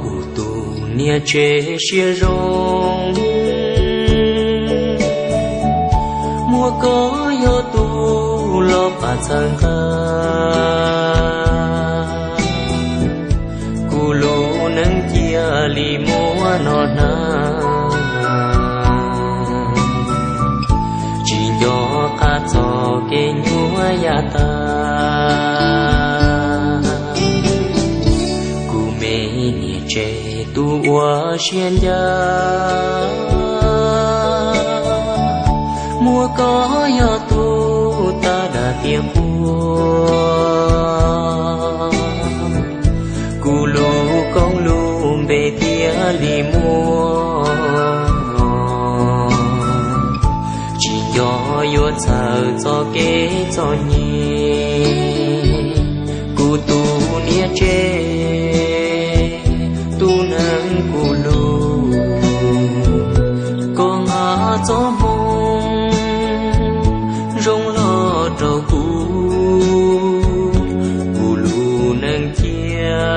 Kuv tus niam tsev siab zoo, muab koj yog tus los pab txhawb nqa, kuv lub neej cia li muaj no hnav. Tsis nco qab txog kev nyuaj yam tag, kuv me niam tsev tus ua siab ncaj, muab koj yog tus tag dag tiaj quaj, kuv lub koob lub npe thiaj li muaj. Tsis nco yuav txhawj txoj kev txom nyem, kuv tus niam tsev, tus neeg kuv hlub, koj nqa txoj hmoo zoo los rau kuv, kuv lub neej cia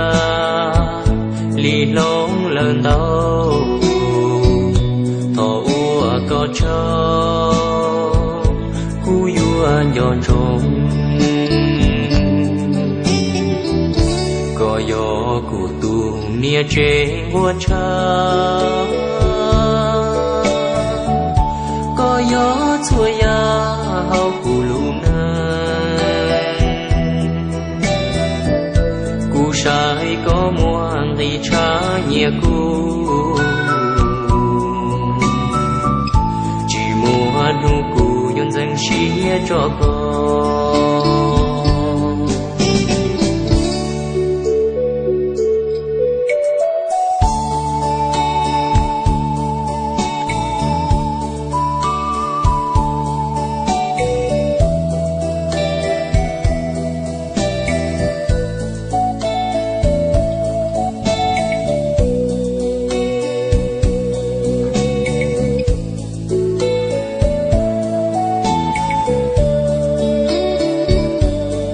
li hloov lawm ntau. Thov ua koj tsaug, kuv yuav nco ntsoov. Koj yog kuv tus niam tsev nquag tshav, koj yog txhua yam hauv kuv lub neej. Kuv saib koj muaj nqis tshaj nyiam kuv, tsis muaj hnub kuv yuav ntxeev siab tso koj.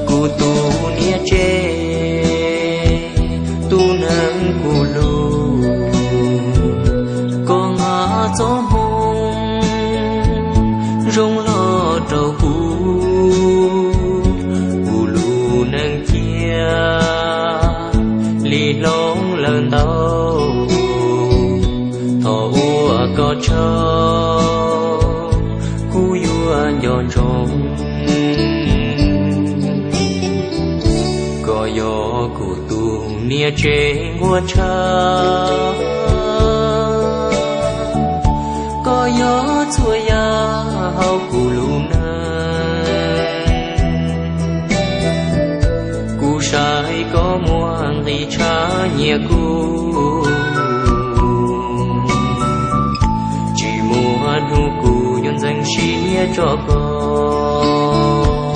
Kuv tus niam tsev, tus neeg kuv hlub, koj nqa txoj hmoo zoo los rau kuv, kuv lub neej cia li hloov lawm ntau. Thov ua koj tsaug, kuv yuav nco ntsoov. Koj yog kuv tus niam tsev nquag tshav, koj yog txhua yam hauv kuv lub neej. Kuv saib koj muaj nqis tshaj nyiam kuv, tsis muaj hnub kuv yuav ntxeev siab tso koj.